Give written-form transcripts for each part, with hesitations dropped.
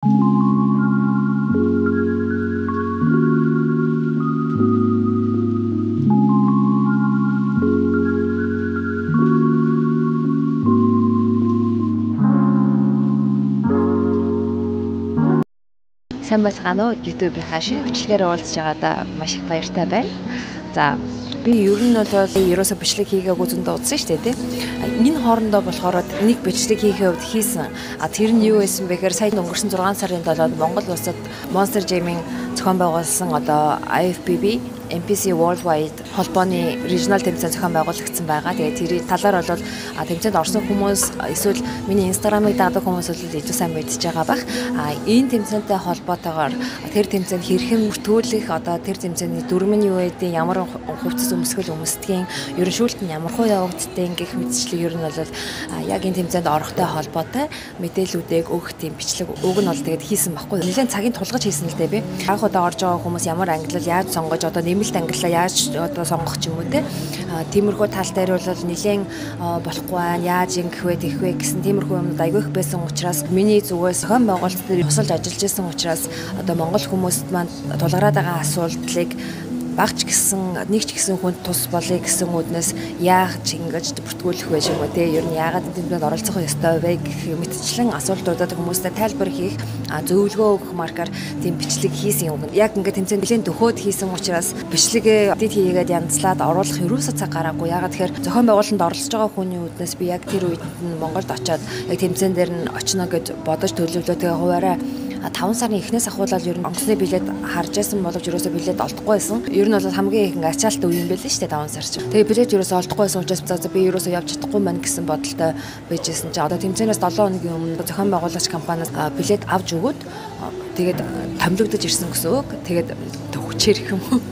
Сайн байцгаана уу? YouTube-ийнхаа шинэ бичлэгээр уулзж байгаадаа маш их баяртай байна. За, би ер нь бол ерөөсө бичлэг хийгээгүй зөндөө удсан шүү дээ, тий. Энэ хоорондоо болохоор нэг бичлэг хийхээ хувьд хийсэн. А тэр нь юу байсан бэ гэхээр сая өнгөрсөн 6 сарын 7-нд Монгол улсад Monster Jam-ийн зохион байгуулсан одоо IFBB NPC Worldwide холбооны regional тэмцээн зохион байгуулагдсан байгаа. Тэгээд тэрийн талаар бол тэмцээнд орсон хүмүүс эсвэл миний Instagram-ыг дагадаг хүмүүс бол илүү сайн мэдж байгаа бах. Энэ тэмцээнтэй холбоотойгоор тэр тэмцээнд хэрхэн бүртгүүлэх, одоо тэр тэмцээний дүрэм нь юу байдгийг, ямар хувцас өмсгөл өмсдгийг, ер нь шүүлт нь ямар хуу явагддгийг гэх мэтчлэг ер нь бол яг энэ тэмцээнд орохтой холбоотой мэдээллүүдийг өгөх тийм бичлэг уг нь бол тэгээд хийсэн байхгүй. Нэлээд цагийн тулгаж хийсэн л дээ би. Анх удаа орж байгаа хүмүүс ямар ангилал яаж сонгож, одоо нэмэлт ангиллаа яаж одоо сонгох ч юм уу те. Тиймэрхүү тал дээр бол нэлээд болохгүй байна, яаж ингэх вэ, тэгэх вэ гэсэн тиймэрхүү юмнууд айгүй их байсан учраас миний зүгээс зохион байгуулалт дээр тусалж ажиллаж исэн учраас одоо монгол хүмүүст маань тулгараад байгаа асуудлыг багч гэсэн нэг ч гэсэн хүнд тус болъё гэсэн үүднээс яаж ингэж бүртгүүлэх вэ юм уу те, ер нь яагаад тэмцээнд оролцох ёстой вэ гэх мэтчлэн асуултуудад хүмүүстэй тайлбар хийх, зөвлөгөө өгөх маркаар тийм бичлэг хийсэн юм. Яг ингээд тэмцээнд нэлээд төхөөд хийсэн учраас бичлэгээ эдит хийгээд янзлаад оруулах ерөөсөө цаг гараагүй. Яагаад тэгэхээр зохион байгуулалтанд оролцож байгаа хүний үүднээс би яг тэр үед нь Монголд очиод яг тэмцээн дээр нь очино гэж бодож төлөвлөө. Тэгээ хуваараа 5 сарын эхнээс ахуулаад ер нь онгоцны билет харж байсан боловч ерөөсөө билет олдохгүй байсан. Ер нь бол хамгийн их ингээ ачаалттай үе юм байл шүү дээ 5 сар чинь. Тэгээ билет ерөөсөө олдохгүй байсан учраас за би ерөөсөө явж чадахгүй мэн гэсэн бодолтой байжсэн чинь одоо тэмцээнээс 7 хоногийн өмнө зохион байгуулагч компаниас билет авч өгөөд тэгээд томилогдож ирсэн гэсэн үг. Тэгээд төгчээр их юм уу.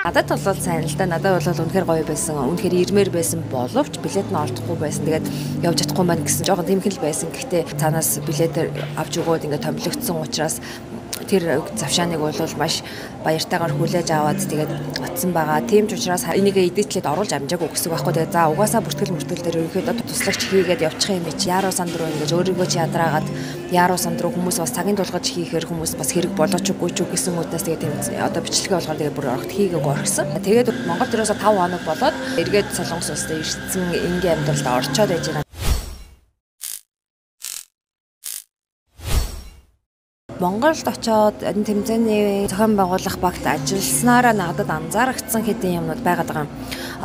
Надад бол сайн л да. Надад бол үнэхээр гоё байсан. Үнэхээр ирмээр байсан боловч билет нь олдохгүй байсан. Тэгээд явж чадахгүй маань гэсэн жоохон тэмхэл байсан. Гэхдээ цаанаас билет авч өгөөд ингээд томилогдсон учраас тэр завшааныг бол маш баяртайгаар хүлээж аваад тэгээд очсон байгаа. Тийм ч учраас энийг эдитлээд оруулж амжаагүй гэсэн үг байхгүй. Тэгээд за угаасаа бүртгэл мөртгөл дээр ерөнхийдөө туслагч хийгээд явчих юм чи. Яруу санд руу ингэж өөрийгөө чи ядраагаад яруу санд руу хүмүүс бас цагийн тулгаж хийхээр хүмүүс бас хэрэг болооч үгүй ч гэсэн үүднээс тэгээд тийм одоо бичлэгээ болохоор тэгээд бүр орохт хийгээгүй орхисон. Тэгээд Монголд ерөөсөө 5 хоног болоод эргээд Солонгос улсад ирсэн энгийн амьдралд орчоод байж байгаа. Монголд очоод энэ тэмцээний зохион байгуулах багт ажилласнараа надад анзаарагдсан хэдэн юмнууд байгаад байгаа юм.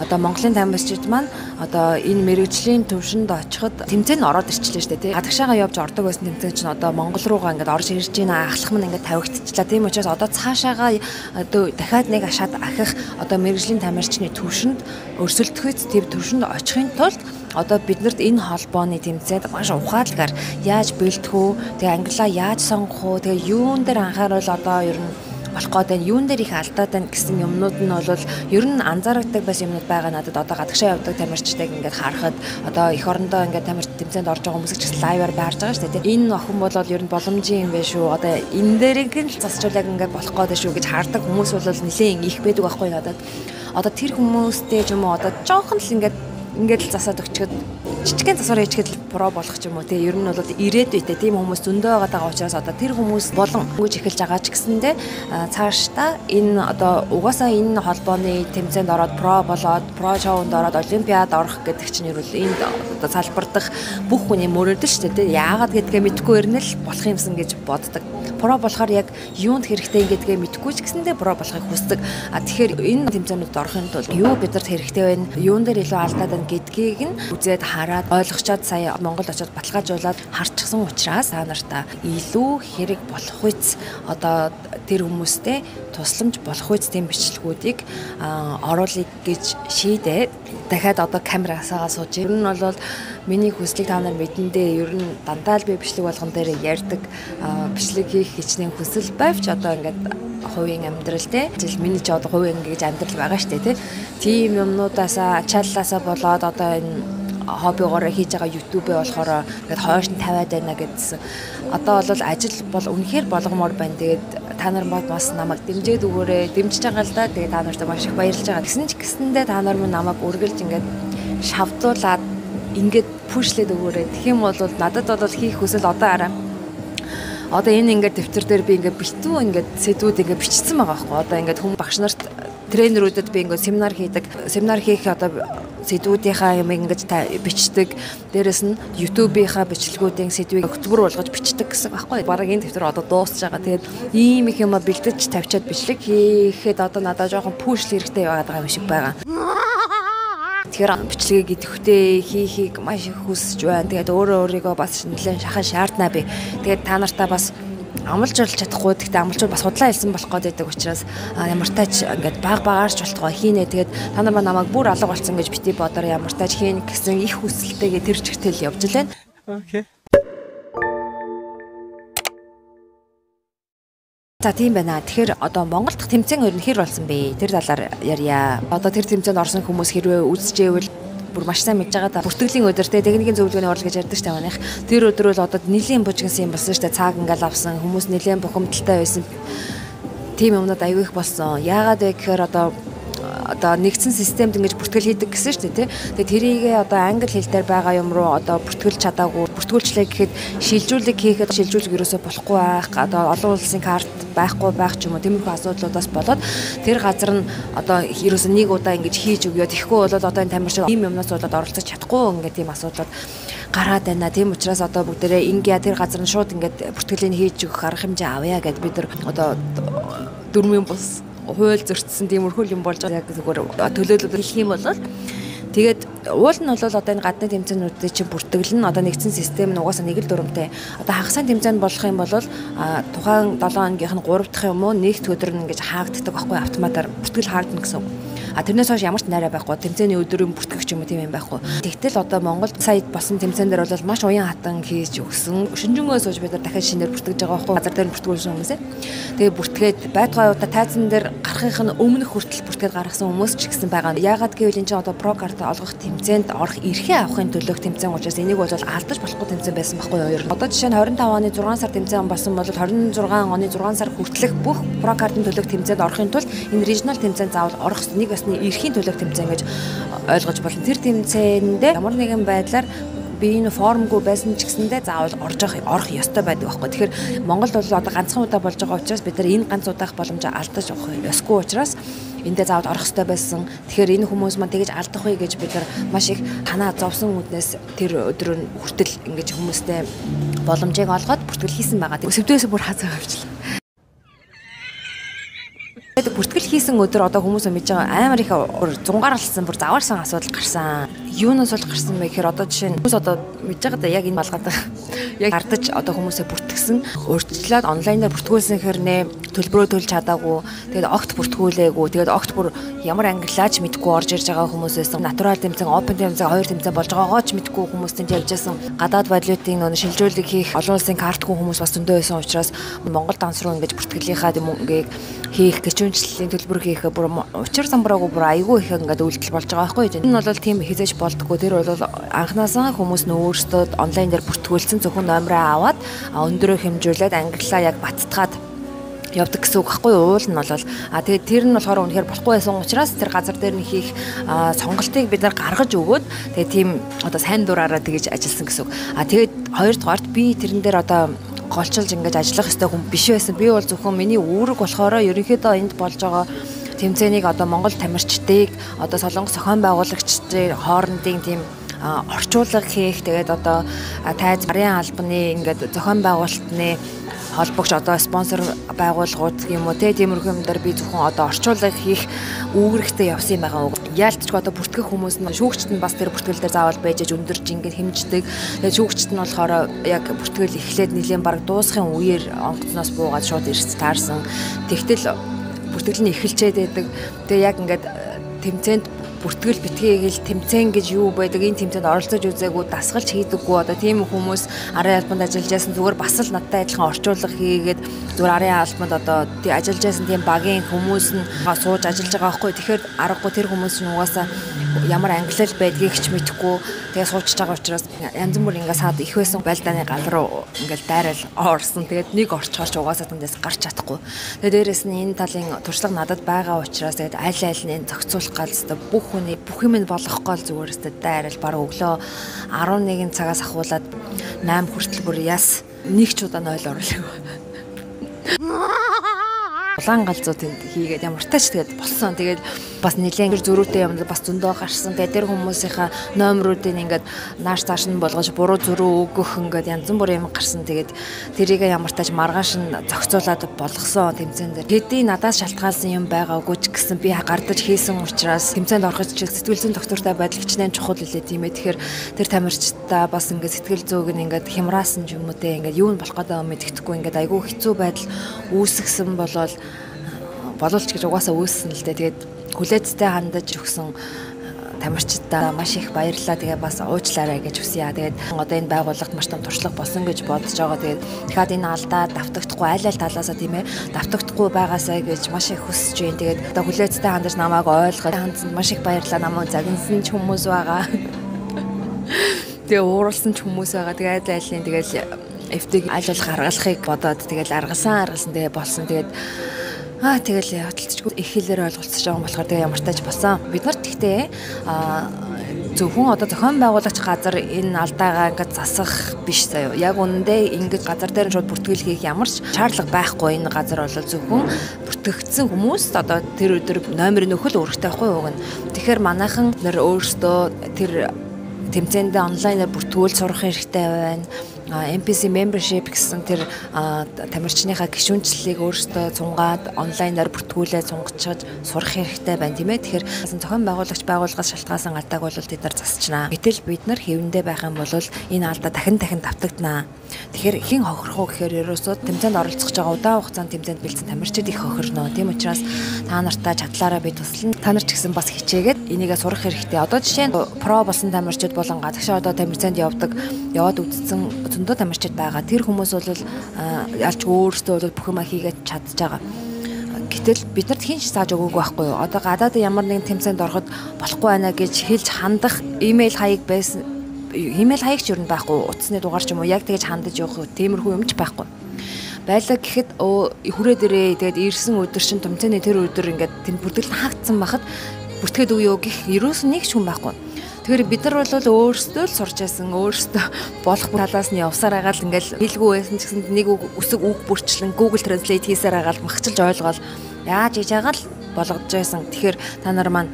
Одоо Монголын тамирчид маань одоо энэ мэрэгжлийн төвшөнд очиход тэмцээнд ороод ирчлээ шүү дээ, тий. Гадагшаага явж ордог байсан тэмцээн чинь одоо Монгол руугаа ингээд орж ирж байна, ахлах мань ингээд тавигдчихлаа. Тийм учраас одоо цаашаага одоо дахиад нэг ашаад ахих одоо мэрэгжлийн тамирчны төвшөнд өрсөлдөхүйц тийм төвшөнд очихын тулд одоо биднэрт энэ холбооны тэмцээнд маш ухаалгаар яаж бэлтгэх үү, тэгээ ангиллаа яаж сонгох үү, тэгээ юун дээр анхааруул одоо ер нь болох гээд байна, юун дээр их алдаад байна гэсэн юмнууд нь бол ер нь анзаардаг байсан юмнууд байгаа надад. Одоо гадагшаа явдаг тамирчдыг ингээд харахад одоо эх орондоо ингээд тамирч тэмцээнд орж байгаа хүмүүс ч гэсэн лайваар байрж байгаа шүү дээ. Энэ охин бол ер нь боломжийн юм байна шүү. Одоо энэ дээрийг л засчвал яг ингээд болох гээд шүү гэж хардаг хүмүүс бол нэлээд их байдаг байхгүй надад. Одоо тэр хүмүүстэй ч юм уу одоо жоохон л ингээд л засаад өгчөөд жижигхэн засвар хийчихэд л про болох ч юм уу тий. Ер нь бол ирээдүйтэй тийм хүмүүс зөндөө байгаа учраас одоо тэр хүмүүс болон хөгж эхэлж байгаа ч гэсэндээ цаашдаа энэ одоо угаасаа энэ холбооны тэмцээнд ороод про болоод про шоунд ороод олимпиад орох гэдэг чинь ер нь энд одоо салбар дахь бүх хүний мөрөөдөл шүү дээ тий. Яагаад гэдгээ мэдэхгүй ирнэ л болох юмсан гэж боддог. Про болохоор яг юунд хэрэгтэй гэдгээ мэдэхгүй ч гэсэндээ про болохыг хүсдэг. А тэгэхээр энэ тэмцээнүүдэд орохын тулд юу бидэрт хэрэгтэй байна, юун дээр илүү алдаад байна гэдгийг нь үзээд хараад ойлгочоод сая Монгол очоод баталгаажуулаад харчихсан учраас та нартаа илүү хэрэг болох үз одоо тэр хүмүүстэй тусламж болох үз тийм бичлэгүүдийг оруулъя гэж шийдээд дахиад одоо камерасаа сууж. Ер нь бол миний хүслийг та нар мэдэндээ ер нь дандаа л би бичлэг болгон дээр ярьдаг, бичлэг хийх хичнээн хүсэл байвч одоо ингээд хувийн амьдрал те жил миний ч одоо хувийн ингэж амьдрал байгаа штэ те. Тийм юмнуудаасаа ачааллаасаа болоод одоо энэ хоббигоор хийж байгаа YouTube-ээ болохоор ингээд хойш нь тавиад байна гэдсэн. Одоо бол ажил бол үнэхээр болгомоор байна. Тэгээд та нар бас намайг дэмжиж өгөөрэй. Дэмжиж байгаа л да. Тэгээд та нартай маш их баярлж байгаа. Тэгсэн ч гэсэндээ та нар минь намайг үргэлж ингээд шавдуулаад ингээд пүшлээд өгөөрэй. Тэгэх юм бол надад бол хийх хүсэл одоо арай Одоо энэ ингээд дэвтэр дээр би ингээд битүү ингээд сэдвүүд ингээд бичсэн байгаа байхгүй. Одоо ингээд хүмүүс багш нарт тренерүүдэд би ингээд семинар хийдэг. Семинар хийх одоо сэдвүүдийнхаа юм ингэж бичдэг. Дээрэс нь YouTube-ийнхаа бичлэгүүдийн сэдвийг хөтөлбөр болгож бичдэг гэсэн байхгүй. Бараг энэ дэвтэр одоо дуусч байгаа. Тэгээд ийм их юм бэлдэж тавьчаад бичлэг хийхэд одоо надад жоохон пүшл хэрэгтэй байгаад байгаа юм шиг байгаа. Тэгэхээр бичлэгийг идэвхтэй хийхийг маш их хүсэж байна. Тэгээд өөрөө өөрийгөө бас нэлээд шахан шаарднаа би. Тэгээд та нартаа бас амлж болж чадахгүй. Гэхдээ амлж бас худлаа хэлсэн болох гээд байдаг учраас ямар тач ингээд баг багаарч болтгоо хийнэ. Тэгээд та нар намайг бүр алга болсон гэж бити бодоор ямар тач хийнэ гэсэн их хүсэлтэйгээ тэр чигтэл явж лээ. Окей. За тийм байна. Тэгэхээр одоо Монгол дахь тэмцээн ер нь хэр болсон бэ? Тэр талаар ярья. Одоо тэр тэмцээнд орсон хүмүүс хэрвээ үзчихээвэл бүр маш сайн мэдж байгаа да. Бүртгэлийн өдөр те техникийн зөвлөгөөний хурал гэж ярьдаг штэ манайх. Тэр өдөр бол одоо нэлийн бужигнсан юм болсон штэ. Цаг ингээл авсан хүмүүс нэлийн бухимдалтай байсан. Тийм юмнууд аюу их болсон. Яагаад вэ гэхээр одоо нэгдсэн системд ингэж бүртгэл хийдэг гэсэн шүү дээ тий. Тэгээ тэрийгээ одоо англи хэл дээр байгаа юм руу одоо бүртгэлж чадаагүй. Бүртгүүлчлээ гэхэд шилжүүлэг хийхэд шилжүүлэг ерөөсөө болохгүй байх. Одоо олон улсын карт байхгүй байх ч юм уу тиймэрхүү асуудлуудаас болоод тэр газар нь одоо ерөөсөө нэг удаа ингэж хийж өгөө. Тэгэхгүй бол одоо энэ тамирчин ийм юмнаас болоод оролцож чадахгүй ингээд тийм асуудлууд гараад байна. Тийм учраас одоо бүгдээрээ ингээ тэр газар нь шууд ингээд бүртгэлийг хийж өгөх арга хэмжээ авъя гэд бид нар одоо дөрмийн бус хууль зөрчсөн тиймэрхүү юм болж байгаа. Яг зүгээр төлөөлөл хэлэх юм бол тэгээд уул нь бол одоо энэ гадны тэмцээнүүдийн чинь бүртгэл нь одоо нэгдсэн систем нь угаасаа нэг л дүрмтэй. Одоо хагасны тэмцээнд болох юм бол тухайн 7 хоногийнх нь 3 дахь юм уу нэгд өдөр нь ингэж хаагддаг байхгүй автоматар бүртгэл хаагдана гэсэн үг. А тэрнээс хойш ямар ч найраа байхгүй. Тэмцээний өдөр юм бүртгэх ч юм уу тийм юм байхгүй. Тэгтэл одоо Монголд сая болсон тэмцээн дээр бол маш уян хатан хийж өгсөн. Шинжэнгөө сууж бид нар дахиад шинээр бүртгэж байгаа байхгүй. Газар дээр бүртгүүлсэн хүмүүсээ. Тэгээ бүртгээд байтугай удаа тайзан дээр гарахын нь өмнөх хүртэл бүртгээд гаргасан хүмүүс ч гэсэн байгаа. Яагаад гэвэл энэ чинь одоо про карт олгох тэмцээнд орох эрхээ авахын төлөөх тэмцээн учраас энийг бол алдаж болохгүй тэмцээн байсан байхгүй юу? Одоо жишээ нь 25 оны 6 сар тэмцээн болсон бол 26 оны 6 сар хүртэлх бүх про картын төлөөх тэмцээнд орохын тулд энэ регионал тэмцээнд заавал орох нэг бас эрхийн төлөөх тэмцээн гэж ойлгож болно. Тэр тэмцээндээ ямар нэгэн байдлаар би энэ формгүй байсан ч гэсэндээ заавал орох ёстой байдаг байхгүй. Тэгэхээр Монголд бол одоо ганцхан удаа болж байгаа учраас бид нар энэ ганц удаах боломжоо алдаж явах ёсгүй учраас эндээ заавал орох ёстой байсан. Тэгэхээр энэ хүмүүс маань тэгэж алдах вэ гэж бид нар маш их танаа зовсон үднээс тэр өдөр нь хүртэл ингэж хүмүүстэй боломжийг олгоод бүртгэл хийсэн байгаа. Өсөвдөөс бүр хазаа авчлаа. Бүртгэл хийсэн өдөр одоо хүмүүс мэдж байгаа амар их зунгаарлсан бүр заваарсан асуудал гарсан. Юунаас бол гарсан бэ гэхээр одоо жишээ нь хүмүүс одоо мэдж байгаа да яг энэ балгаад яг ардаж одоо хүмүүсээ бүртгэсэн. Урьдчилаад онлайнаар бүртгүүлсэн хэрнээ төлбөрөө төлж чадаагүй. Тэгээд огт бүртгүүлээгүй. Тэгээд огт бүр ямар англиач мэдгүй орж ирж байгаа хүмүүс байсан. Натурал тэмцээн, open тэмцээн, хоёр тэмцээн болж байгаагаа ч мэдгүй хүмүүс тэнд явж байсан. Гадаад валютын нөө шилжүүлэг хийх олон улсын картгүй хүмүүс бас зөндөө байсан учраас Монгол данс руу ингэж бүртгэлийнхаа мөнгийг хийх гişүнчлэлийн төлбөр хийх бүр учир самбараагүй бүр айгүй их ингээд үйлдэл болж байгаа байхгүй. Энэ нь бол тийм хизээж болдгоо. Тэр бол анхнаасаа хүмүүс нь өөрсдөө онлайн дээр бүртгүүлсэн зөвхөн номероо аваад өндрөө хэмжүүлээд англиа яг баттгаад явдаг гэсэн үг байхгүй юу? Уул нь бол тэгээд тэр нь болохоор үнэхээр болохгүй байсан учраас тэр газар дээр нь хийх сонголтыг бид нар гаргаж өгөөд тэгээд тийм одоо сайн дураараа тэгэж ажилласан гэсэн үг. Тэгээд хоёрдугаарт би тэрэн дээр одоо голчилж ингэж ажиллах ёстой хүн биш байсан. Би бол зөвхөн миний үүрэг болохоор ерөнхийдөө энд болж байгаа тэмцээнийг одоо Монгол тамирчдыг одоо Солонгос зохион байгуулагчдын хоорондын тийм орчуулга хийх, тэгээд одоо тайз барын албаны ингээд зохион байгуулалтны холбогч одоо спонсор байгууллагууд юм уу те тиймэрхүү юм дээр би зөвхөн одоо орчуулга хийх үүрэгтэй явсан юм байгаа. Яалтчгүй одоо бүртгэх хүмүүс нь шүүгчд нь бас тэр бүртгэл дээр заавал байж аж өндөр жингээ хэмждэг. Тэгээд шүүгчд нь болохоор яг бүртгэл эхлээд нэлийн бараг дуусахын үеэр онгоцноос буугаад шууд эрс таарсан. Тэгтэл бүртгэл нь эхэлчээд байдаг. Тэгээд яг ингээд тэмцээнд бүртгэл битгий гэл тэмцээн гэж юу байдаг, энэ тэмцээнд оролцож үзээгүй, дасгалж хийдэггүй одоо тийм хүмүүс арын албанд ажиллаж байсан зүгээр бас л надтай адилхан орчуулга хийгээд зүгээр арын албанд одоо ажиллаж байсан тийм багийн хүмүүс нь сууж ажиллаж байгаа байхгүй. Тэгэхээр аргагүй тэр хүмүүс нь угаасаа ямар англиал байдгийг ч мэдэхгүй тэгээ суучж байгаа учраас янз бүр ингээ саад их байсан байлдааны гал руу ингээл дайрал орсон. Тэгээд нэг орчхоор ч угаасаа тэндээс гарч чадахгүй. Тэгээд дээрэс нь энэ талын туршлага надад байгаа учраас тэгээд аль аль нь зохицуулах гал өстө бүх хүний бүх юм нь болгох гол зүгээр өстө дайрал баг өглөө 11 цагаас ахуулаад 8 хүртэл бүр яс Нэг ч удаа 0 оруулаагүй. Улаан галзуу тэнд хийгээд ямар тач тэгээд болсон. Тэгээд бас нэлээд зөрүүтэй юм бас зөндөө гарсан. Тэгээд тэр хүмүүсийнхаа номеруудыг ингээд нааш цааш нь болгож буруу зөрүү өгөх ингээд янз бүрийн юм гарсан. Тэгээд тэрийг ямар тач маргааш нь зохицуулаад болгосон тэмцээн дээр. Хэдий надаас шалтгаалсан юм байгаагүй ч гэсэн би гардаж хийсэн учраас тэмцээнд орох сэтгэл зүйн доктортой байдал хичнээн чухал үлээ тийм ээ. Тэгэхээр тэр тамирчдаа бас ингээд сэтгэл зүйг нь ингээд хямраасан ч юм уу те ингээд юу нь болох гэдэг юм мэдэхгүй ингээд айгүй хэцүү байдал үүсгэсэн болол боловч гэж угаасаа үүссэн л дээ. Тэгээд хүлээцтэй хандаж өгсөн тамирчдаа маш их баярлалаа. Тэгээ бас уучлаарай гэж хүсье. Тэгээд одоо энэ байгууллагт маш том туршлага болсон гэж бодож байгаа. Тэгээд дахиад энэ алдаа давтагдахгүй аль аль талаасаа тийм ээ давтагдахгүй байгаасай гэж маш их хүсэж байна. Тэгээд одоо хүлээцтэй хандаж намайг ойлгоод хандсанд маш их баярлалаа. Намайг загнасан ч хүмүүс байгаа. Тэгээ уурлсан ч хүмүүс байгаа. Тэгээ аль альний тэгэл эвтийг аль болох аргалахыг бодоод тэгэл аргалсан тэгээ болсон. Тэгээд тэгэл хөдөлцөхгүй их хэлээр ойлголцож байгаа юм болохоор тэгээ ямар тач болсон. Бид нарт гэхдээ зөвхөн одоо зохион байгуулагч газар энэ алдаагаа ингээд засах биш заяа. Яг үнэндээ ингээд газар дээр нь шууд бүртгэл хийх ямар ч шаардлага байхгүй. Энэ газар бол зөвхөн бүртгэгдсэн хүмүүс одоо тэр өдөр номер нөхөл үүрэгтэй байхгүй юу гэнэ. Тэгэхээр манайхан нэр өөрсдөө тэр тэмцээндээ онлайнаар бүртгүүл сурах хэрэгтэй байна. NPC membership гэсэн тэр тамирчныхаа гишүүнчлэлийг өөрсдөө цунгаад онлайнаар бүртгүүлээ цунгачаад сурах хэрэгтэй байна тийм ээ. Тэгэхээр зохион байгуулагч байгууллагаас шалтгаалсан алдааг бол тэд нар засчнаа. Гэтэл бид нар хэвэндээ байх юм бол энэ алдаа дахин дахин давтагдана. Тэгэхээр хэн хохирох уу гэхээр ерөөсөө тэмцээнд оролцох байгаа удаан хугацаанд тэмцээнд бэлдсэн тамирчид их хохирно. Тийм учраас та нартаа чадлаараа би туслана. Та нар ч гэсэн бас хичээгээд энийгээ сурах хэрэгтэй. Одоо жишээ нь про болсон тамирчид болон гадагшаа одоо тамирцаанд явдаг яваад үзсэн зөндөө тамирчид байгаа. Тэр хүмүүс бол ялч өөрсдөө бол бүх юма хийгээд чадж байгаа. Гэтэл бид нарт хэн ч зааж өгөөгүй байхгүй юу? Одоо гадаад ямар нэгэн тэмцээнд ороход болохгүй байна гэж хэлж хандах имэйл хаяг байсан. Имэйл хаяг ч ер нь байхгүй. Утасны дугаар ч юм уу яг тэгж хандаж явах тиймэрхүү юм ч байхгүй. Байлаа гэхэд хүрээд ирээ. Тэгээд ирсэн өдөр чинь тэмцээний тэр өдөр ингээд тэнд бүртгэл хаагдсан байхад бүртгээд өгөө гэх ерөөс нэг ч хүн байхгүй. Тэгэхээр бид нар бол өөрсдөө л сурч байсан, өөрсдөө болох талаас нь явсаар байгаа л ингээл хэлгүй байсан ч гэсэн нэг үсэг үг бүрчлэн Google Translate хийсээр байгаа л махчилж ойлгоол яаж хийж байгаа л болгож байсан. Тэгэхээр та нар маань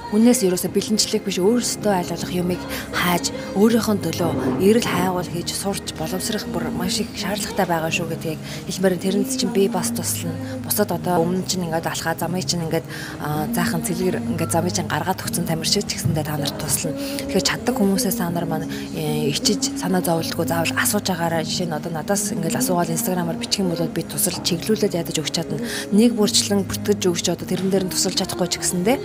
Хүнээс ерөөсө бэлэнчлэх биш, өөрсдөө аль болох юмыг хааж өөрийнхөө төлөө эрэл хайгуул хийж сурч боловсрох бүр маш их шаардлагатай байгаа шүү гэдгийг хэлмээр. Тэрэнд чинь би бас туслана. Бусад одоо өмнө чинь ингээд алхаа замыг чинь ингээд заахан цэлгэр ингээд замыг чинь гаргаад өгсөн тамирчид ч гэсэндээ та нарт туслана. Тэгэхээр чаддаг хүмүүсээс та нар маань ичиж санаа зовлтгүй заавал асууж байгаарай. Жишээ нь одоо надаас ингээд асуугаал Instagram-аар бичих юм бол би тусал чиглүүлээд ядаж өгч чадна. Нэг бүрчлэн бүртгэж өгч одоо тэрэн дээр нь тусалж чадахгүй ч гэсэндээ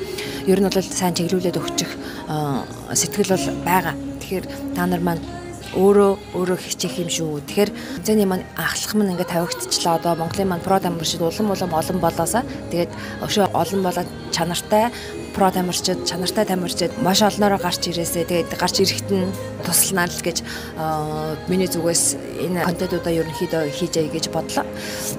ер нь бол сайн чиглүүлээд өгчих сэтгэл бол байгаа. Тэгэхээр та нар маань өөрөө хичээх юм шүү. Тэгэхээр тэмцээний маань ахлах маань ингээд тавигдчихлаа. Одоо Монголын маань про тамирчид улам олон болоосаа тэгээд өшөө олон болоод чанартай про тамирчид, чанартай тамирчид маш олноороо гарч ирээсээ тэгээд гарч ирэхэд нь туслана л гэж миний зүгээс энэ контентуудаа ерөнхийдөө хийж ая гэж бодлоо.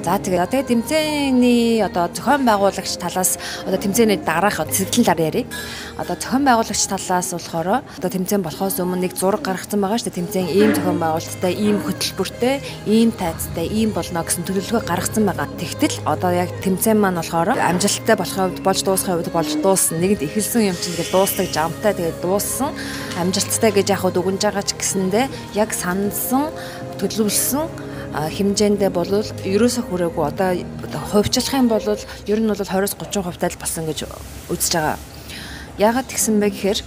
За тэгээд тэмцээний одоо зохион байгуулагч талаас одоо тэмцээний дараах сэтгэл талаар ярив. Одоо зохион байгуулагч талаас болохоор одоо тэмцээн болохоос өмнө нэг зураг гаргацсан байгаа шүү дээ. Тэмцээн ийм зохион байгуулалттай, ийм хөтөлбөртэй, ийм тайцтай, ийм болно гэсэн төлөвлөгөө гаргацсан байгаа. Тэгтэл одоо яг тэмцээн маань болохоор амжилттай болох хувьд болж дуусахын хувьд болж дуусна. Нэгэнт эхэлсэн юм чинь тэгэл дуустдаг жамтай тэгээд дууссан. Амжилттай гэж яг хад өгнж байгаа ч гэсэндээ яг санасан, төлөвлөсөн хэмжээндээ болвол ерөөсөө хүрээгүй. Одоо хувьчлах юм бол ер нь бол 20-30% тал болсон гэж үзэж байгаа. Яагаад тэгсэн бэ гэхээр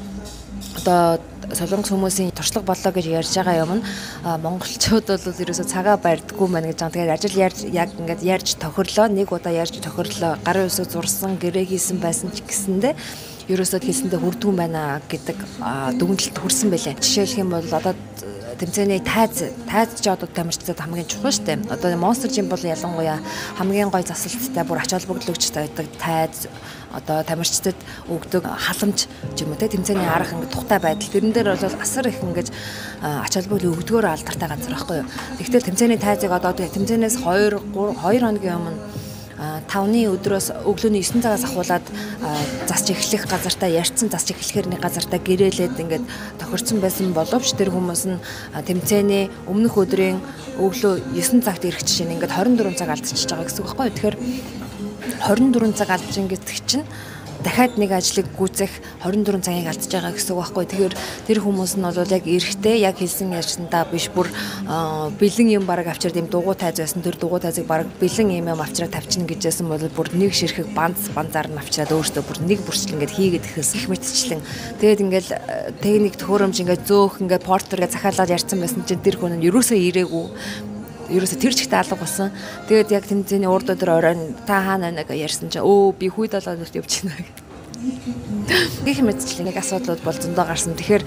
одоо солонгос хүмүүсийн туршлага боллоо гэж ярьж байгаа юм нь монголчууд бол ерөөсөө цагаа барьдаггүй мэн гэж байгаа. Тэгэхээр ажил ярьж яг ингээд ярьж тохирлоо, нэг удаа ярьж тохирлоо, гарын үсэг зурсан, гэрээ хийсэн байсан ч гэсэндээ ерөөсөө хэлсэндээ хүрдгүй байна гэдэг дүгнэлт хүрсэн байлээ. Жишээлх юм бол одоо тэмцээний тайз ч одоо тамирчдад хамгийн чухал шүү дээ. Одоо Monster Gym бол ялангуяа хамгийн гоё засалттай, бүр ач холбогдол өгч байдаг тайз, одоо тамирчдад өгдөг халамж ч юм уу те, тэмцээний арга ингээд тухтай байдал тэрэн дээр бол асар их ингээд ач холбогдол өгдгөөр алдартай газар байхгүй юу. Тэгэхдээ тэмцээний тайзыг одоо тэмцээнээс 2 3 2 хоногийн өмнө 5-ны өдрөөс өглөөний 9 цагаас ахуулаад засч эхлэх газартаа ярьсан, засч эхлэхээр нэг газартаа гэрээлээд ингээд тохирцсон байсан боловч тэр хүмүүс нь тэмцээний өмнөх өдрийн өглөө 9 цагт ирэх жишээ нь ингээд 24 цаг алдчихж байгаа гэсэн үг байхгүй юу. Тэгэхээр 24 цаг алдчихна гэдэг чинь дахиад нэг ажлыг гүйцэх 24 цагийг алдчихж байгаа гэсэн үг байхгүй. Тэгэхээр тэр хүмүүс нь бол яг эрэхтэй яг хэлсэн ярьсандаа биш бүр бэлэн юм бараг авчирд юм дугуй тайз байсан. Тэр дугуй тайзыг бараг бэлэн юм авчираа тавьчихна гэжсэн бол бүр нэг ширхэг банц банзаар нь авчираад өөртөө бүр нэг бүрчлэн ингээд хийгээд эхэлсэн. Их мэтчлэн. Тэгээд ингээд техник төхөөрөмж ингээд зөөх ингээд портергээ захиалаад ярьсан байсан чинь тэр хүн нь ерөөсөө ирээгүй. Ерөөсө тэр чигтээ алга болсон. Тэгээд яг тэмцээний урд өдөр оройн та хаана байна гэж ярьсан чинь өө би хүй долоо өдөрт явж байна гэх. Гэх мэтчлэн нэг асуудлууд бол зөндөө гарсан. Тэгэхээр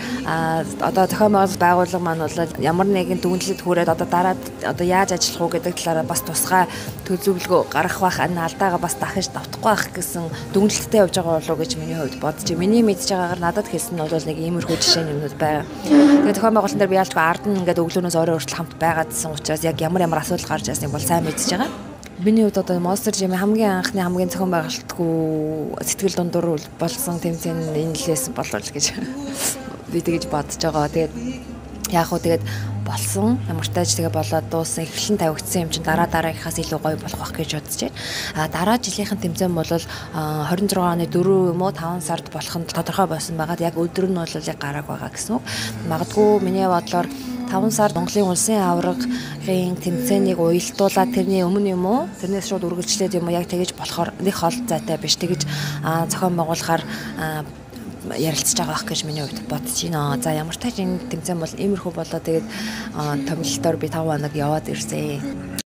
одоо зохион байгуулалт байгууллага маань бол ямар нэгэн дүгнэлтэд хүрээд одоо дараа одоо яаж ажиллах уу гэдэг талаараа бас тусгай төлөвлөгөө гаргах байх, энэ алдаагаа бас дахиж давтахгүй байх гэсэн дүгнэлттэй явж байгаа болов уу гэж миний хувьд бодож. Миний мэдж байгаагаар надад хэлсэн нь бол нэг иймэрхүү жишээ юмнууд байгаа. Тэгээд зохион байгуулалтын дээр би ялчгүй ард нь ингээд өглөөнөөс орой хүртэл хамт байгаадсан учраас яг ямар ямар асуудал гарч ирснийг бол сайн мэдж байгаа. Миний хувьд одоо Monster Jam хамгийн анхны хамгийн зохион байгуулалтгүй сэтгэл дундуур болсон тэмцээн энэ лээс болов гэж би тэгэж бодож байгаа. Тэгээд яг хөө тэгээд болсон. Ямар ч тааж тэгээ болоод дууссан, эхлэн тавигдсан юм чинь дараа дараагийнхаас илүү гоё болох байх гэж бодож байна. А дараа жилийнхэн тэмцээн бол 26 оны 4 юм уу 5 сард болох нь тодорхой болсон байгаад яг өдөр нь бол яг гарааг байгаа гэсэн үг. Магадгүй миний бодлоор 5 сард Монголын улсын аваргын тэмцээнийг уялдуулаад тэрний өмнө юм уу тэрнээс шууд үргэлжлээд юм уу яг тэгэж болохоор нэг хол зайтай биш тэгэж зохион байгуулахаар ярилцж байгаа байх гэж миний хувьд бодож байна. За ямар ч тач энэ тэмцээн бол иймэрхүү болоо тэгээд томилолтоор би 5 хоног яваад ирсэн.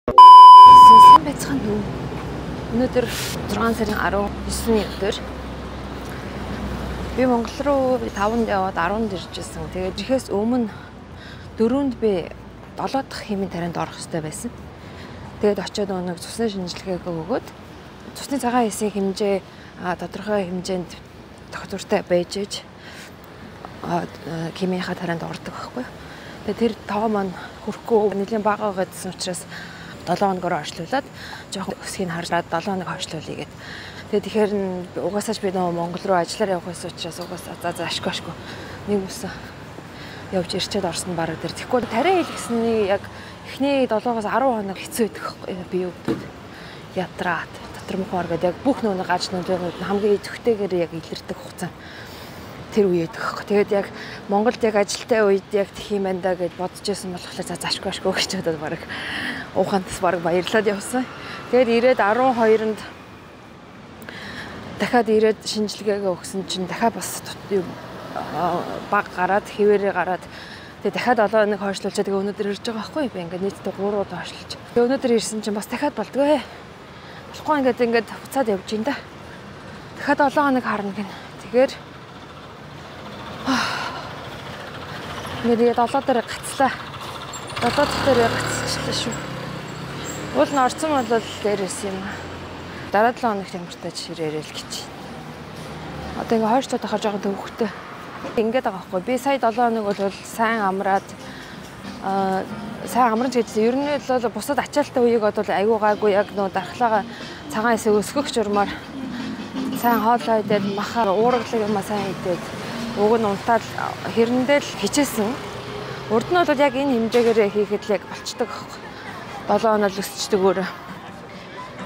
Сайн байцгаана уу? Өнөөдөр 6 сарын 19-ний өдөр. Би Монгол руу 5-нд яваад 10-нд ирж байсан. Тэгээд ирэхээс өмнө 4-нд би 7 дахь химийн тарианд орох хэрэгтэй байсан. Тэгээд очиод нэг цусны шинжилгээг өгөөд цусны цагаан эсийн хэмжээ тодорхой хэмжээнд тогтвортой байж ээж химийнхаа тарианд ордог байхгүй. Тэгээд тэр тоо маань хүрхгүй нэлийн бага байгаадсэн учраас 7 хоногоор хойшлуулад жоохон өсгийг хараад 7 хоног хойшлуулъя гэд. Тэгээд тэгэхээр угаасаа ч би нөгөө Монгол руу ажиллаар явах байсан учраас угаасаа за за ашгүй ашгүй нэг үсэн явж ирчээд орсон бараг тэр. Тэгэхгүй тариа хийлгэсний яг эхний 7-оос 10 хоног хэцүү байдаг байхгүй би өвдөд ятраад дотор мөхөр гэдэг яг бүх нөгөө гаж нөлөөнүүд нь хамгийн идэвхтэйгээр яг илэрдэг хугацаа тэр үе байдаг байхгүй. Тэгээд яг Монголд яг ажилтай үед яг тэх юм байна да гэж бодож байсан болохоор за зашгүй ашгүй гэж бодоод бараг уухантас бараг баярлаад явсан. Тэгээд ирээд 12-нд дахиад ирээд шинжилгээгээ өгсөн чинь дахиад бас баг гараад хэвээрээ гараад тэгээ дахиад 7 хоног хойшлуулчаа тэгээ өнөөдөр ирж байгаа байхгүй би ингээд нийтдээ 3 удаа хойшлуулж. Тэгээ өнөөдөр ирсэн чинь бас дахиад болдгоо. Болохгүй ингээд буцаад явж ин да. Дахиад 7 хоног харна гин. Тэгэхээр ингээд тэгээ 7 дээр гацлаа. 7 дахь дээр гацчихлаа шүү. Уул нь орцсон бол дээрээс юм. Дараа 7 хоногт ямар тач ирээрэл гэж. Одоо ингээд хойшлоод ахаар жоохон төвхтэй. Ингээд байгаа байхгүй. Би сая 7 хоног бол сайн амраад сайн амарч гэжсэн. Ер нь бол бусад ачаалттай үеийг бодвол айгүй гайгүй яг нөө дархлаагаа цагаан хэсэг өсгөх журмаар сайн хоолоо идээд махаар уураглаг юмаа сайн идээд уг нь унтаад хэрэндээ л хичээсэн. Урд нь бол яг энэ хэмжээгээр хийхэд л яг болчдөг байхгүй. 7 хоног л өсчдөг өөрөө.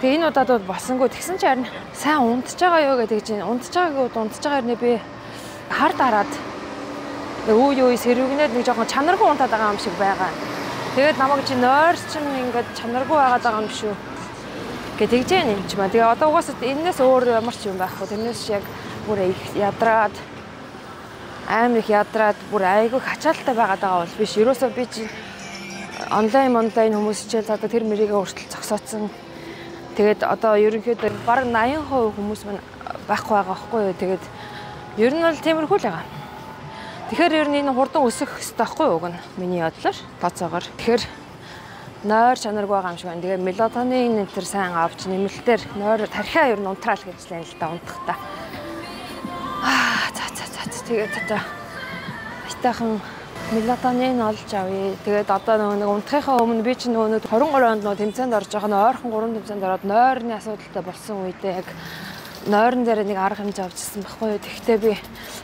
Тэгээ энэ удаад бол болсонгүй. Тэгсэн чинь харин сайн унтж байгаа юу гэдэг чинь унтж байгаагүй унтж байгаа хэрнээ би хар дараад үе үе сэрвэгнээд нэг жоохон чанаргүй унтаад байгаа юм шиг байгаа. Тэгээд намайг чи нойр чинь ингээд чанаргүй байгаад байгаа юм шүү гэж тэгж яана юм чи маа. Тэгээ одоо угаасаа энэс өөр ямар ч юм байхгүй. Тэрнээс яг бүр их ядраад амар их ядраад бүр айгүй хачаалтай байгаад байгаа бол биш. Ерөөсөө би чи онлайн хүмүүс хичээл заадаг тэр мэрийгээ хүртэл зогсоодсон. Тэгээд одоо ерөнхийдөө бараг 80% хүмүүс мань байхгүй байгаа байхгүй юу. Тэгээд ер нь бол тиймэрхүү л байгаа. Тэгэхээр ер нь энэ хурдан өсөх ёстой байхгүй юу уг нь миний бодлоор тооцоогоор. Тэгэхээр нойр чанаргүй байгаа юм шиг байна. Тэгээ мелатонин энэ төр сайн авч нэмэлтээр нойр тархиа ер нь унтраал гэж лэн л да унтахта. Аа за за за тэгээд одоо айтайхан Мелатонин олж авъя. Тэгээд одоо нөгөө нэг унтахынхаа өмнө би чинь нөгөө 23 онд нөгөө тэмцээнд орж байгаа нь ойрхон 3 тэмцээнд ороод нойрны асуудалтай болсон үедээ яг нойрон дээр нэг арга хэмжээ авчихсан байхгүй юу. Тэгэхдээ би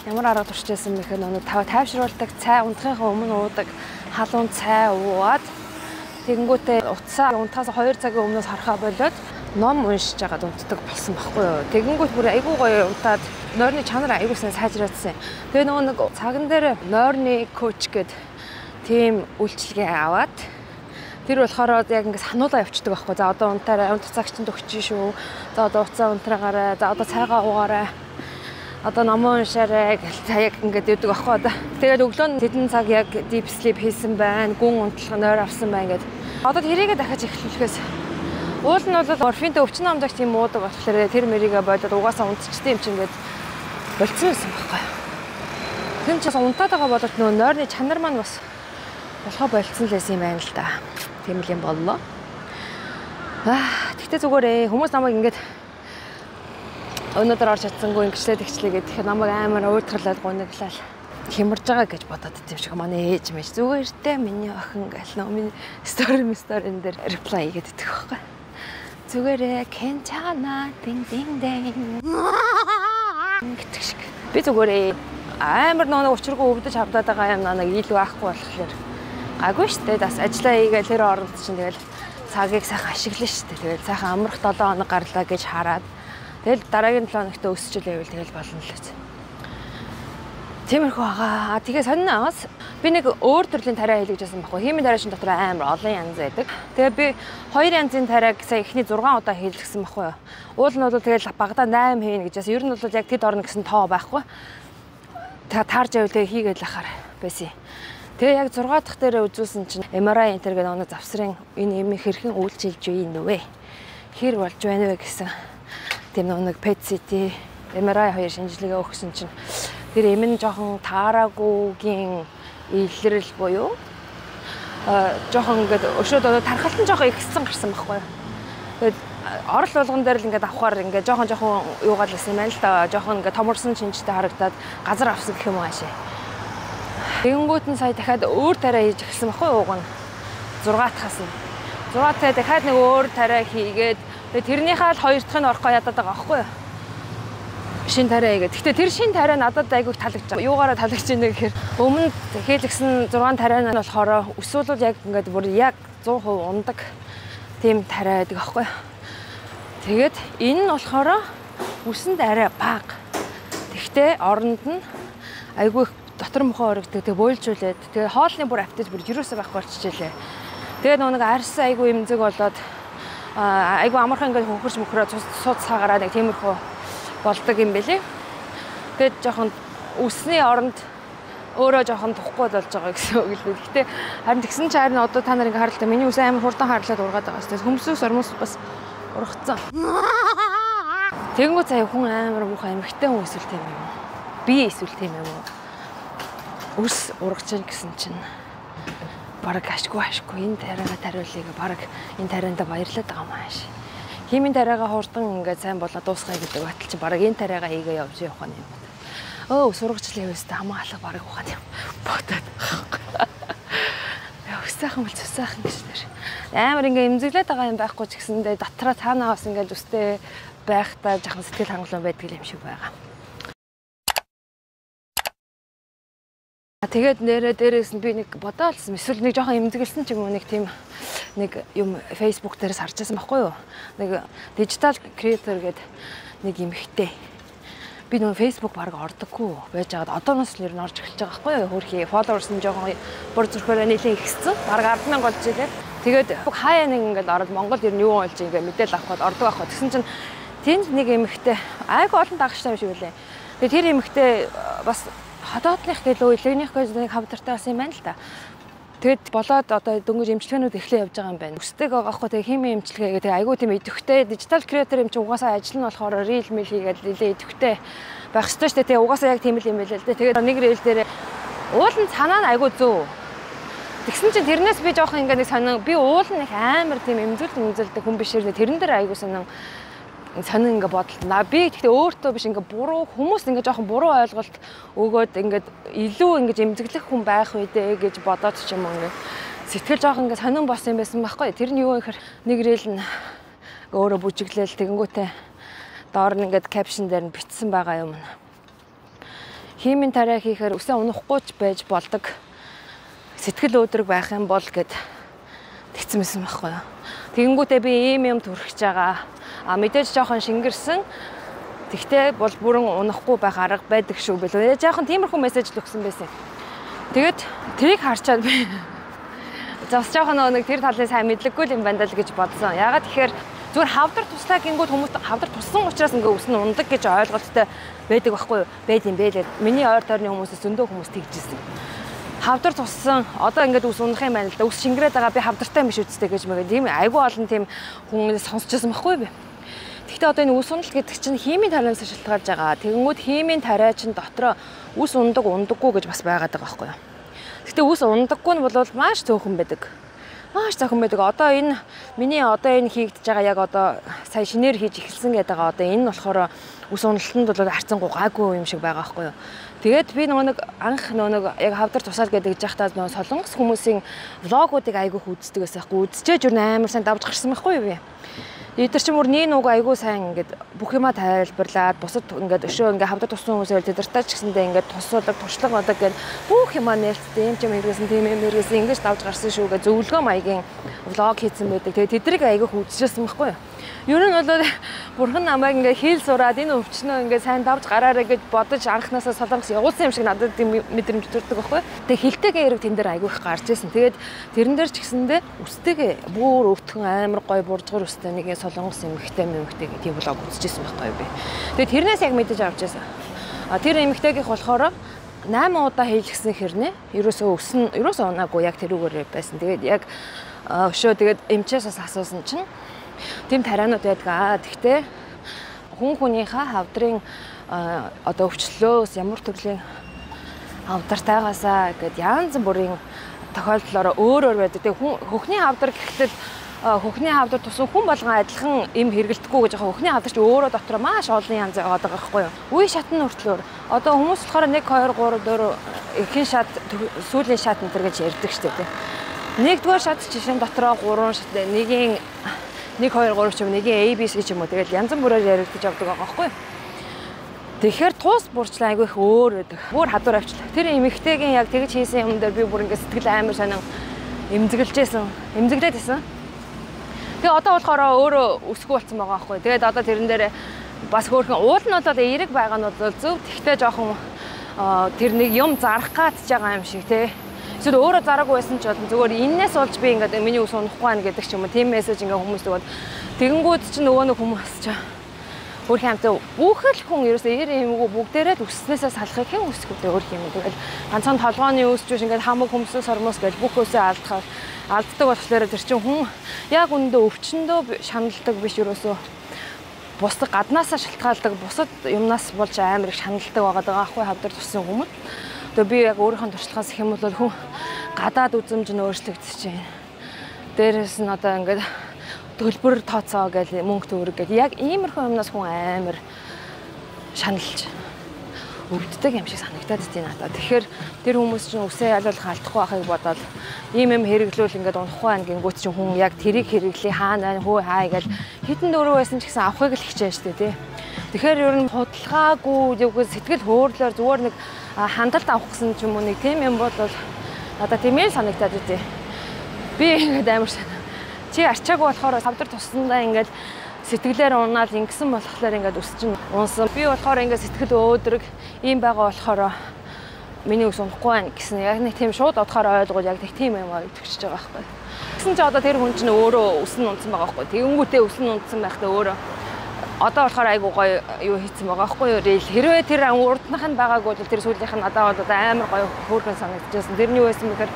ямар арга турчээсэн бэ гэхээр нөгөө тайвшруулдаг цай унтахынхаа өмнө уудаг халуун цай уугаад тэгэнгүүтээ утсаа унтахаас 2 цагийн өмнөөс харахаа болоод ном уншиж байгаад унтдаг болсон байхгүй юу. Тэгэнгүүт бүр айгүй гоё унтаад нойрны чанар айгүй сайн сайжраадсан. Тэгээ нөгөө нэг цаган дээр нойрны коуч гээд тийм үйлчилгээ аваад тэр болохоор яг ингэ сануулаа явчихдаг байхгүй. За одоо унтаарай, унтах цаг чинь төгсөж шүү. За одоо утсаа унтраагаарай. За одоо цайгаа уугаарай. Одоо номоо уншаарай гэл за яг ингээд явдаг байхгүй одоо. Тэгээд өглөө нь тэдэн цаг яг deep sleep хийсэн байна. Гүн унтлах нойр авсан байна гэд. Одоо тэрийгээ дахиад эхлүүлэхээс уул нь бол морфинтэй өвчин амжаач тийм уудаг болохоор тэр мэрийгээ болоод угаасаа унтчихдээ юм чинь ингээд болцсон байсан байхгүй. Тэр чинь бас унтаад байгаа боловч нөгөө нойрны чанар маань бас болохоо болцсон л байсан юм байна л да. Тийм л юм боллоо. Тэгтээ зүгээр хүмүүс намайг ингээд өнөөдөр орж чадсангүй ингэчлээ тэгчлээ гэхэд намайг амар уйтгарлаад гуниглал хямарж байгаа гэж бодоод идэв шиг манай ээж мэж зүгээр дээ миний охин гэл нөө миний story-н дээр reply хийгээд идэх байхгүй. Зүгээрээ кентана дин дин дин гэдэг шиг. Би зүгээрээ амар нөгөө учиргүй өвдөж хавдаад байгаа юм нэг ил байхгүй болохоор гайгүй штэ. Бас ажиллаа хийгээл тэр оронд чинь тэгэл цагийг сайхан ашиглана штэ. Тэгэл сайхан амрах 7 хоног гарлаа гэж хараад тэгэл дараагийн 7 хоногт өсчихлээ байвал тэгэл болно л үү. Тиймэрхүү байгаа. Тэгээ сонин би нэг өөр төрлийн тариа хийлгэж байсан байхгүй. Хиймийн тариа шин дотор амар олон янз байдаг. Тэгээ би 2 янзын тариаг сая эхний 6 удаа хийлгэсэн байхгүй юу. Уул нь бол тэгэл багадаа 8 хийнэ гэж байсан. Ер нь бол яг тэд орно гэсэн тоо байхгүй. Тэгээ таарж байвал тэгээ хийгээл ахаар байсан. Тэгээ яг 6 дахь дээр үзүүлсэн чинь MRI энэ төр гэдэг нэг завсрын энэ юм хэрхэн үйлчилж байна вэ? Хэр болж байна вэ гэсэн тийм нэг PET CT, MRI хоёр шинжилгээ өгсөн чинь тэр эм нь жоохон таараагүйгийн илрэл буюу жоохон ингээд өшөөд одоо тархалт нь жоохон ихсэн гарсан байхгүй юу. Тэгээд орол болгон дээр л ингээд авахар ингээд жоохон юугаал байсан юм байна л да. Жоохон ингээд томорсон шинжтэй харагдаад газар авсан гэх юм уу хаашаа. Тэгэнгүүт нь сая дахиад өөр тариа хийж эхэлсэн байхгүй юу уг нь. 6 дахаас нь. 6 дахь дахиад нэг өөр тариа хийгээд тэгээд тэрнийхээ л 2 дахь нь орохгүй ядаад байгаа байхгүй юу. Шин тариа хийгээд. Гэхдээ тэр шин тариа надад айгүйх таалагдж байгаа. Юугаараа таалагдж байна гэхээр өмнө хийлгсэн 6 тариа нь болохоор өсвөл яг ингээд бүр яг 100% ундаг тийм тариа байдаг аахгүй. Тэгээд энэ нь болохоор үсэнд арай бага. Тэгтээ оронд нь айгүйх дотор мохоо орогддог. Тэгээ бойлжүүлээд тэгээ хоолны бүр аппетит бүр юусоо байхгүй болчихжээ. Тэгээ нөгөө нэг арьс айгүй эмзэг болоод айгүй амархан ингээд хөхөрч мөхрөө цуц саагараа нэг тиймэрхүү болдог юм бэлээ. Тэгээд жоохон үсний оронд өөрөө жоохон тухгүй болж байгаа гэсэн үг л дээ. Гэхдээ харин тэгсэн чинь харин одоо та нар ингээ харалтаа миний үс амар хурдан харлаад ургаад байгаа шүү дээ. Хөмсөөс ормоос бас ургацсан. Тэгэнгүүт сая хүн амар муухай эмэгтэй хүн эсвэл тийм юм уу? Би эсвэл тийм юм уу? Үс ургаж чинь гэсэн чинь бараг ашгүй энэ тариагаа тариулъя бараг энэ тариандаа баярлаад байгаа юм ааш. Хиймийн тариагаа хурдан ингээд сайн болоо дуусгая гэдэг батал чи бараг энэ тариагаа хийгээ явж явах нь юм. Өө сургачлаа яваа өстө хамгаалах бараг ухаан юм. Бодоод. Яа өсөөхөн бол цэсээхэн гэж нэр. Амар ингээ эмзэглээд байгаа юм байхгүй ч гэсэндээ дотроо цаанаа бас ингээд өстэй байхдаа жахан сэтгэл хангалуун байдаг юм шиг байгаа. Тэгээд нэрээ дээрээс нь би нэг бодоолсон. Эсвэл нэг жоохон эмзэглсэн ч юм уу нэг тийм нэг юм Facebook дээрээс харж байсан байхгүй юу? Нэг digital creator гэдэг нэг эмэгтэй. Би нөгөө Facebook баг ордоггүй байж байгаад одооноос л ер нь орж эхэлж байгаа байхгүй юу? Хөрхи followers нь жоохон бүр зүрхээрээ нэлээд ихссэн. Бараг 10,000 болж илээ. Тэгээд хаяа нэг ингээд ороод Монгол ер нь юу болж ингээд мэдээлэл авах гээд ордог байхгүй. Тэгсэн чинь тэнд нэг эмэгтэй айгүй олон дагагчтай юм шиг үлээ. Тэгээд тэр эмэгтэй бас хотоодных гэлөө илэгнийх гэж нэг хавдартай болсон юм байна л да. Тэгэд болоод одоо дөнгөж эмчилгээнүүд эхлээ явж байгаа юм байна. Өсдөг байгаа хгүй тэгээ химийн эмчилгээ гэдэг айгүй тийм идэвхтэй digital creator юм чи угаасаа ажил нь болохоор reel мэл хийгээд нэлээ идэвхтэй байх ёстой шүү дээ. Тэгээ угаасаа яг тийм л юм байлээ л дээ. Тэгээд нэг reel дээр уул нь санаа нь айгүй зөв. Тэгсэн чинь тэрнээс би жоохон ингээ нэг сонин би уул нь их амар тийм эмзэлдэг хүн биш хэрнээ тэрэн дээр айгүй сонин Сонин ингээ бодолт. Би гэхдээ өөртөө биш ингээ буруу хүмүүс ингээ жоохон буруу ойлголт өгөөд ингээд илүү ингэж эмзэглэх хүн байх үү дээ гэж бодоод ч юм уу ингээ сэтгэл жоохон ингээ сонин болсон юм байсан байхгүй. Тэр нь юу гэхээр нэг reel нь өөрөө бүжиглээл тэгэнгүүтээ доор нь ингээд caption дээр нь бичсэн байгаа юм. Химийн тариа хийхээр үсээ унахгүй ч байж болдог. Сэтгэл өөдрөг байх юм бол гэд тэгсэн байсан байхгүй юу. Тэгэнгүүтээ би ийм юм төрхөж байгаа. А мэдээж жоохон шингэрсэн. Тэгтээ бол бүрэн унахгүй байх арга байдаг шүү бэлээ. Жоохон тиймэрхүү мессеж л өгсөн байсан. Тэгээд тэрийг харчаад би бас жоохон нэг тэр талын сайн мэдлэггүй юм байна даа л гэж бодсон. Яагаад тэгэхээр зүгээр хавдар туслаа гингүүд хүмүүс хавдар туссан учраас ингээ үс нь ундаг гэж ойлголттой байдаг байхгүй юу? Байд юм бэ лээ. Миний ойр тойрны хүмүүсээс зөндөө хүмүүс тэгжсэн. Хавдар туссан одоо ингээд үс унах юм байна л да. Үс шингэрээд байгаа би хавдартай юм биш үсттэй гэж мэгээ. Тийм айгүй олон тийм хүн сонсч байсан байхгүй юу? Гэхдээ одоо энэ үс уналт гэдэг чинь химийн тарианаас шалтгаалж байгаа. Тэгэнгүүт химийн тариа чинь дотроо үс ундаг ундаггүй гэж бас байгаад байгаа байхгүй юу? Гэхдээ үс ундаггүй нь бол маш цөөхөн байдаг. Маш цөөхөн байдаг. Одоо энэ миний одоо энэ хийгдэж байгаа яг одоо сая шинээр хийж эхэлсэн гэдэг байгаа. Одоо энэ нь болохоор үс уналтанд бол харьцангуй гайгүй юм шиг байгаа байхгүй юу? Тэгээд би нөгөө нэг анх нөгөө нэг яг хавдар тусаад гэдэг жахтаа нөгөө солонгос хүмүүсийн влогуудыг айгүйх үздэг байсан байхгүй. Үзчихэж юу амар сайн давж гарсан байхгүй юу би. Эдгээр чинь бүр нэг нүг айгүй сайн ингээд бүх юма тайлбарлаад бусад ингээд өшөө ингээд хавдар тусан хүмүүсээр тэдэртэй ч гэсэндээ ингээд тусуулаг туршлага бодог гэд бүх юма нээлттэй юм ч юм хэрэгсэн тийм юм хэрэгсэн ингэж давж гарсан шүү гэж зөвлөгөө маягийн влог хийсэн байдаг. Тэгээд тэдрийг айгүй үзчихсэн байхгүй юу. Ер нь бол бурхан намайг ингээд хэл сураад энэ өвчнөө ингээд сайн давж гараарэ гэж бодож анхнаасаа солонгос явуулсан юм шиг надад тийм мэдрэмж төрдөг байхгүй. Тэгээд хилтэйгээ хэрэг тэн дээр айгүй их гарч ирсэн. Тэгээд тэрэн дээр ч гэсэндээ үстэйгээ бүр өвтгөн амар гой буржгар үстэй нэг солонгос эмэгтэй мэмэгтэй тийм влог үзчихсэн байхгүй би. Тэгээд тэрнээс яг мэдэж авч байсан. А тэр эмэгтэйгийнх болохоор 8 удаа хийлгсэн хэрнээ ерөөсөө өсөн ерөөсөө унаагүй яг тэрүүгээр байсан. Тэгээд яг өшөө тэгээд эмчээс бас асуусан чинь тийм тарианууд байдаг. Аа тэгтээ хүн хүнийхээ хавдрын одоо өвчлөлөөс ямар төрлийн хавдартайгаасаа гэд янз бүрийн тохиолдлоор өөр өөр байдаг. Тэгээ хүн хөхний хавдар гэхтэл хөхний хавдар тусан хүн болгон адилхан им хэрэгэлдэхгүй гэж байгаа. Хөхний хавдар чи өөрөө дотроо маш олон янз яваад байгаа байхгүй юу? Үе шат нь хүртлээр одоо хүмүүс болохоор 1 2 3 4 ихэнх шат сүүлийн шат энэ төр гэж ярьдаг шүү дээ. Нэгдүгээр шат жишээ нь дотроо 3 шат нэгийн 1 2 3 ч юм нэгийн A B C ч юм уу тэгэл янз бүрээр яригдаж явдаг байгаа байхгүй юу? Тэгэхээр туус бурчлаа айгүй их өөр байдаг. Бүр хадуур авчлаа. Тэр эмэгтэйгийн яг тэгж хийсэн юм дээр би бүр ингэ сэтгэл амар сонин эмзэглэжсэн. Эмзэглээд байсан. Тэгээ одоо болохоор өөрөө өсгөө болсон байгаа байхгүй. Тэгээд одоо тэрэн дээр бас хөөрхөн уул нь бол эерэг байгаа нь бол зөв. Тэгтээ жоохон тэр нэг юм зарах гатж байгаа юм шиг те. Эсвэл өөрөө зараагүй байсан ч болно. Зүгээр эннээс болж би ингээд миний ус унахгүй байна гэдэг ч юм уу. Тийм мессеж ингээд хүмүүс өгөөд тэгэнгүүт чинь нөгөө нэг хүмүүс чинь өөрхийн амтай бүхэл хүн ерөөсөө эр юмгүй бүгдээрээ л өснөөсөө салахыг хэн өсөх вэ өөр юм. Тэгэл ганцхан толгооны өсч биш ингээд хамаг хөмсөн сормоос гэж бүх өсөө алдахаар алддаг болохоор тэр чинь хүн яг үүндээ өвчнөдөө шаналдаг биш ерөөсөө бусад гаднаасаа шалтгаалдаг бусад юмнаас болж амар их шаналдаг байгаа даа ахгүй хавдар тусан хүмүүс. Тэгээ би яг өөрийнхөө туршлагаас гэх юм бол хүн гадаад үзэмж нь өөрчлөгдөж байна. Дээрээс нь одоо ингээд төлбөр тооцоо гэж мөнгө төгрөг гэж яг иймэрхүү юмнаас хүн амар шаналж өвддөг юм шиг санагдаад тийм надад. Тэгэхээр тэр хүмүүс чинь үсээ ялуулах алдахгүй байхыг бодоод ийм юм хэрэглүүл ингээд унахгүй байна гингүүт чинь хүн яг тэрийг хэрэглээ хаана хөө хай гэж хитэн дөрөв байсан ч гэсэн авахыг л хичээн штэ тий. Тэгэхээр ер нь худалгаагүй юу сэтгэл хөдлөлөөр зүгээр нэг хандалт авах гэсэн ч юм уу нэг тийм юм бол надад тийм л санагдаад тий. Би ингээд амар чи арчаагүй болохоор хавдар туссандаа ингээд сэтгэлээр унаал ингэсэн болохоор ингээд өс чинь унсан. Би болохоор ингээд сэтгэл өөдрөг ийм байгаа болохоор миний өс унахгүй байна гэсэн яг нэг тийм шууд одохоор ойлгоод яг нэг тийм юм ойлгож байгаа байхгүй. Тэгсэн чи одоо тэр хүн чинь өөрөө өс нь унсан байгаа байхгүй. Тэгэнгүүтээ өс нь унсан байхдаа өөрөө одоо болохоор айгуу гоё юу хийцэн байгаа байхгүй юу? Reel. Хэрвээ тэр урднах нь байгаагүй бол тэр сүүлийнх нь надад бол амар гоё хөөрхөн санагдчихсан. Тэрний юу байсан бэхээр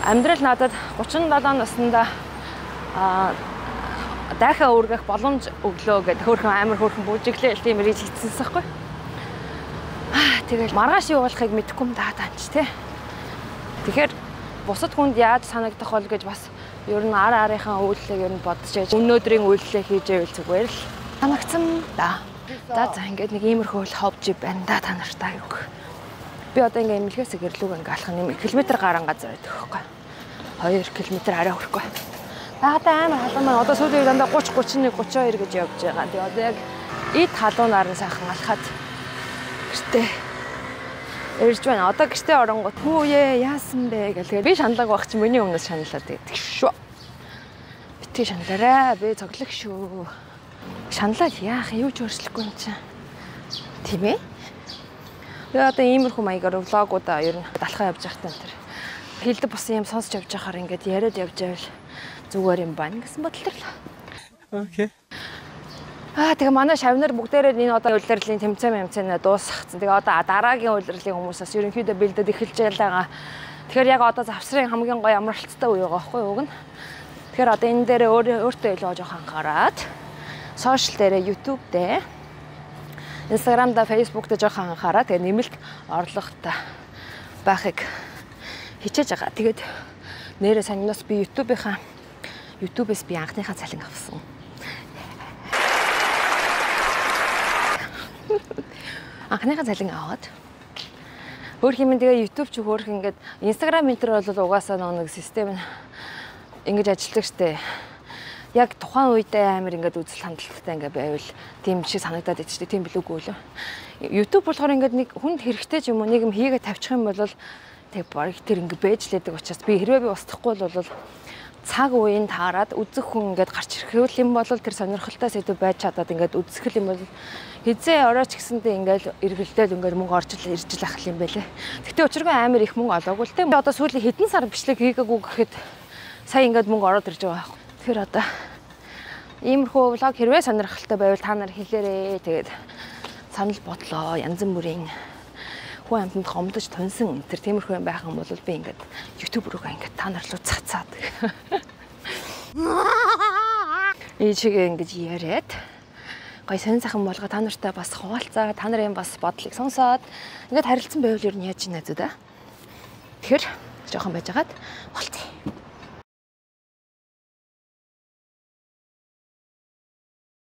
амьдрал надад 37 наснда дахиад өргөх боломж өглөө гэдэг хөөрхөн амар хөөрхөн бүжиглээл тийм reel хийцэнсэн байхгүй. Тэгэл маргааш юу болохыг мэдэхгүй юм даа таанч тий. Тэгэхээр бусад хүнд яаж санагдах бол гэж бас Ер нь ар арынхаа үйлдэлийг ер нь бодож яаж өнөөдрийн үйлдэлээ хийж байвал зүгээр л санагдсан да. За за ингээд нэг иймэрхүү л ховж байна да та нартай юу. Би одоо ингээ эмнэлгээс гэрлүүг ингээ алах нь километр гарan газар байдаг хөхгүй. 2 км арай хүрэхгүй. Наадаа амар халуун маань одоо сүүлийн үед дандаа 30 31 32 гэж явж байгаа. Тэгээ одоо яг эд халуунаар нь сайхан алхаад гэртээ ирж байна. Одоо гэртээ оронгууд хүүе яасан бэ гэл. Тэгээ би шаналаг байх чинь миний өмнөөс шаналаад байдаг шүү. Битгий шаналаарай. Би цоглог шүү. Шаналал яах юу ч өөрчлөхгүй юм чинь. Тийм ээ? Би одоо иймэрхүү маягаар влогуудаа ер нь далхаа явж байхдаа энэ төр хилдэг босон юм сонсч явж байхаар ингээд яриад явж байвал зүгээр юм байна гэсэн бодол төрлөө. Okay. Аа тэгээ манай шавнар бүгдээрээ энэ одоо улирлын тэмцээн мэмцээнээ дуусгацсан. Тэгээ одоо дараагийн улирлын хүмүүсээс ерөнхийдөө бэлдээд эхэлж байгаа. Тэгэхээр яг одоо завсрын хамгийн гоё амралттай үе байгаа байхгүй юу уг нь. Тэгэхээр одоо энэ дээр өөртөө илүү жоохон анхаарад сошиал дээрээ YouTube дээр Instagram да Facebook дээр жоохон анхаараа. Тэгээ нэмэлт орлоготой байхыг хичээж байгаа. Тэгээд нэрээ сонинос би YouTube-ээс би анхныхаа цалин авсан. Анхныхаа цалин аваад өөр хэмээн тэгээ YouTube ч хөөх ингээд Instagram энэ төр бол угаасаа нэг систем нь ингэж ажилладаг штэ. Яг тухайн үедээ амар ингээд үзэл хандалттай ингээд байвал тийм шиг санагдаад байдаг штэ. Тийм билүү үгүй лөө. YouTube болохоор ингээд нэг хүнд хэрэгтэй ч юм уу нэг юм хийгээ тавьчих юм бол тэг бараг тэр ингээд байж лээдэг учраас би хэрвээ би устдахгүй бол цаг үеийн таарад үзэх хүн ингээд гарч ирэхүүл юм бол тэр сонирхолтой сэдв байж чадаад ингээд үзэх юм бол хизээ орооч гэсэндээ ингээд эргэлдээд ингээд мөнгө орж ирж л ах юм байлээ. Гэхдээ учиргүй амар их мөнгө олоогүй л дээ. Одоо сүүлийн хэдэн сар бичлэг хийгээгүй гэхэд сая ингээд мөнгө ороод ирж байгаа байхгүй. Тэгэхээр одоо иймэрхүү влог хэрвээ сонирхолтой байвал та нар хэлээрээ. Тэгээд санал бодлоо янз бүрийн хүн амьтанд гомдож тунсан тэр тиймэрхүү юм байх юм бол би ингээд YouTube руугаа ингээд та нар руу цацаад ийшээ ингэж яриад гой сонь сайхан болгоо та нартай бас хуваалцаа, та нарын бас бодлыг сонсоод ингээд харилцсан байвал ер нь яаж найзуу да. Тэгэхээр жоохон байжгаад